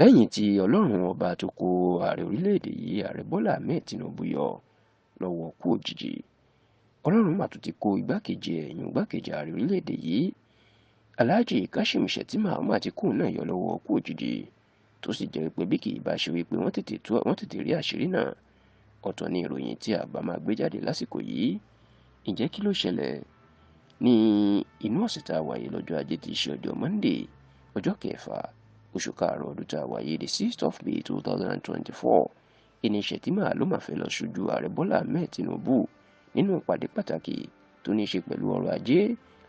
Lẹ́yìn tí Ọlọ́run ọba tó kó ààrẹ orílẹ̀-èdè yìí, Ààrẹ Bọ́lá Ahmed Tinubu yọ lọ́wọ́ kú òjijì, Ọlọ́run mà tún ti kó igbákejì ẹ̀yìn igbákejì ààrẹ orílẹ̀-èdè yìí, Alhaji Kashim Shettima, mà ti kó náà yọ lọ́wọ́ kú òjijì, tó sì jẹ́ pé bí kì í bá ṣe wípé wọ́n tètè rí àṣírí náà, ọ̀tọ̀ ni ìròyìn tí àbá máa gbé jáde lásìkò yìí. Ǹjẹ́ kí ló ṣẹlẹ̀? Ní inú ọ̀sẹ̀ tá a wáyé lọ́jọ́ Ajé tí í ṣe ọjọ́ Monday, ọjọ́ kẹfà oṣù karùn-ún ọdún tá a wáyé, the 6th of May 2024, ìní Shettima ló máa fẹ́ lọ ṣojú Ààrẹ Bọ́lá Ahmed Tinubu nínú ìpàdé pàtàkì tó ní í ṣe pẹ̀lú ọrọ̀ ajé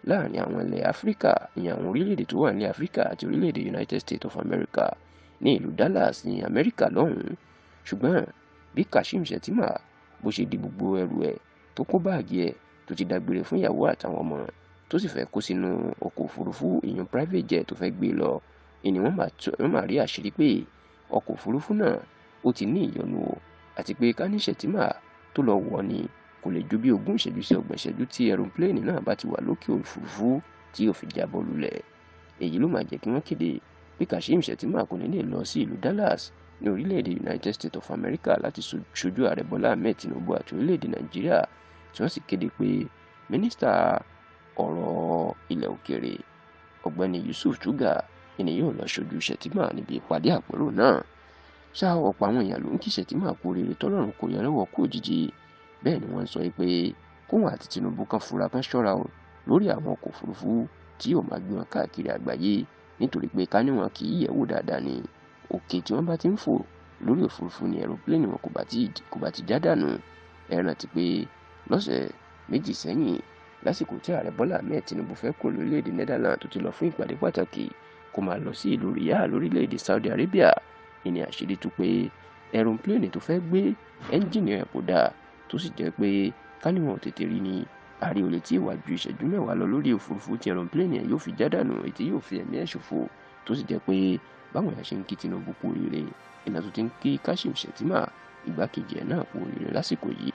láàrin àwọn ilẹ̀ Áfíríkà, ìyẹn àwọn orílẹ̀-èdè tó wà ní Áfíríkà àti orílẹ̀-èdè United States of America ní ìlú Dallas ní Amẹ́ríkà lọ́hùn-ún. Ṣùgbọ́n bí Kashim Shettima bó ṣe di gbogbo ẹrù ẹ̀ tó kó báàgì ẹ̀ tó ti dágbére fún ìyàwó àtàwọn ọmọ tó sì fẹ́ kó sínú ọkọ̀ òfurufú, ìyẹn private jet tó fẹ́ gbé lọ, ìní wọ́n máa rí àṣírí pé ọkọ̀ òfurufú náà ó ti ní ìyọnu o, àti pé ká ní Shettima tó lọ wọ̀ ni kò lè ju bí 20 ìṣẹ́jú sí 30 ìṣẹ́jú tí aeroplane náà bá ti wà lókè òfurufú tí yóò fi jábọ́ lulẹ̀. Èyí ló máa jẹ́ kí wọ́n kéde pé Kashim Shettima kò ní lè lọ sí ìlú Dallas ní orílẹ̀-èdè United States of America láti ṣojú Ààrẹ Bọ́lá Ahmed Tinubu àti orílẹ̀-èdè Nàìjíríà, tí wọ́n sì kéde pé mínísítà ọ̀rọ̀ ilẹ̀ òkèèrè Ọ̀gbẹ́ni Yusuf Tuggar ni yóò lọ ṣojú Shettima níbi ìpàdé àpérò náà. Ṣá ọ̀pọ̀ àwọn èèyàn ló ń kí Shettima kú oríire tọ́lọ́run kò yọ lọ́wọ́ kú òjijì. Bẹ́ẹ̀ ni wọ́n ń sọ pé kóun àti Tinubu kan fura kan ṣọ́ra o lórí àwọn ọkọ̀ òfurufú tí yóò máa gbé wọn káàkiri àgbáyé, nítorí pé ká ní wọn kì í yẹ̀wò dáadáa ni òkè tí wọ́n bá ti ń fò lórí òfurufú ni aeroplane wọn kò bá ti já dànù. Ẹ rántí pé lọ́sẹ̀ méjì sẹ́yìn, lásìkò tí Ààrẹ Bọ́lá Ahmed Tinubu fẹ́ kúrò lórílẹ̀‐èdè Netherlands tó ti lọ fún ìpàdé pàtàkì kó máa lọ sí ìlú Riyadh lórílẹ̀‐èdè Saudi Arabia, ìní àṣírí tú pé aeroplane tó fẹ́ gbé ẹ́ńjìnì rẹ̀ kò dáa, tó sì jẹ́ pé ká ní wọn ò tètè rí ni ààrẹ ò lè tí ì wá ju ìṣẹ́jú mẹ́wàá lọ lórí òfurufú tí aeroplane yẹn yóò fi já dànù, èyí tí yóò fi ẹ̀mí ẹ̀ ṣòfò. Tó sì jẹ́ pé báwọn èèyàn ṣe ń kí Tinubu kú oríire, ìlànà tó ti ń kí Kashim Shettima igbákejì ẹ̀ náà kú oríire lásìkò yìí.